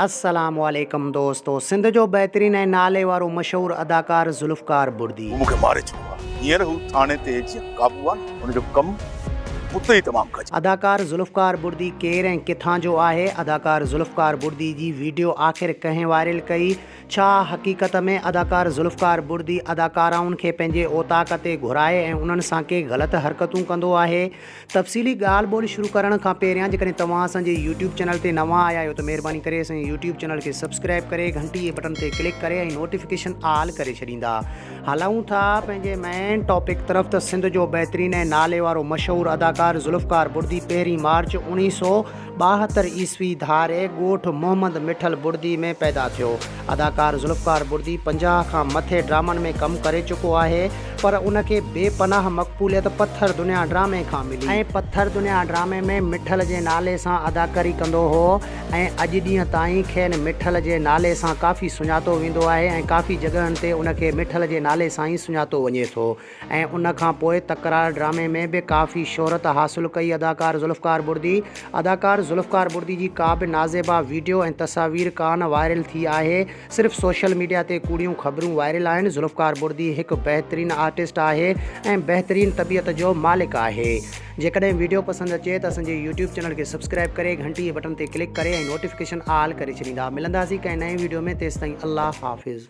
السلام عليڪم دوستو سنڌ جو بهترين ۽ نالي وارو مشهور اداڪار ذوالفقار بڙدي. هو مون کي ماري چڪو آهي. هينئر هو ٿاڻي تي جيئن قابو آهي نه، ان جو ڪم اتي ئي تمام ڪجي. اداڪار ذوالفقار بڙدي ڪير ۽ ڪٿان جو آهي؟ اداڪار ذوالفقار بڙدي جي ويڊيو آخر ڪنهن وائرل ڪئي؟ ڇا حقيقت ۾ اداڪار ذوالفقار بڙدي اداڪارائن کي پنهنجي اوطاق تي گهرائي ۽ انهن سان ڪي غلط حرڪتون ڪندو آهي؟ تفصيلي ڳالهه ٻولهه شروع ڪرڻ کان پهريان جيڪڏهن توهان اسان جي يوٽيوب چينل تي نوان آيا آهيو ته مهرباني ڪري اسان جي يوٽيوب چينل کي سبسڪرائب ڪري گهنٽي جي بٽڻ تي ڪلڪ ڪري ۽ نوٽيفڪيشن آل ڪري ڇڏيندا. هلون ٿا پنهنجي مين ٽاپڪ طرف ته سنڌ جو بهترين ۽ نالي وارو مشهور اداڪار ذوالفقار بڙدي پهرين مارچ 1972 عيسوي ڌاري ڳوٺ محمد مٺل بڙدي ۾ پيدا ٿيو. اداڪار ذوالفقار بڙدي 50 کان مٿي ڊرامن ۾ ڪم ڪري چڪو آهي. پر ان کي بي پناهه مقبوليت پٿر دنيا ڊرامي کان ملي. ۽ پٿر دنيا ڊرامي ۾ مٺل جي نالي سان اداڪاري ڪندو هو ۽ اڄ ڏينهن تائين کين مٺل جي نالي سان ڪافي سڃاتو ويندو آهي ۽ ڪافي جڳهن تي ان کي مٺل جي نالي سان ئي سڃاتو وڃي ٿو ۽ ان کان پوء تڪرار ڊرامي ۾ به ڪافي شهرت حاصل ڪئي اداڪار ذوالفقار بڙدي اداڪار ذوالفقار بڙدي جي ڪا به نازيبا ويڊيو ۽ تصاوير ڪانه وائرل ٿي آهي صرف سوشل ميڊيا تي ڪوڙيون خبرون وائرل آهن، ذوالفقار بڙدي هڪ بهترين آرٽسٽ آهي ۽ بهترين طبيعت جو مالڪ آهي. جيڪڏهن ويڊيو پسند اچي ته اسان جي يوٽيوب چينل کي سبسڪرائب ڪري گهنٽي جي بٽڻ تي ڪلڪ ڪري ۽ نوٽيفڪيشن آل ڪري ڇڏيندا. ملنداسين ڪنهن نئين ويڊيو ۾ تيستائين الله حافظ.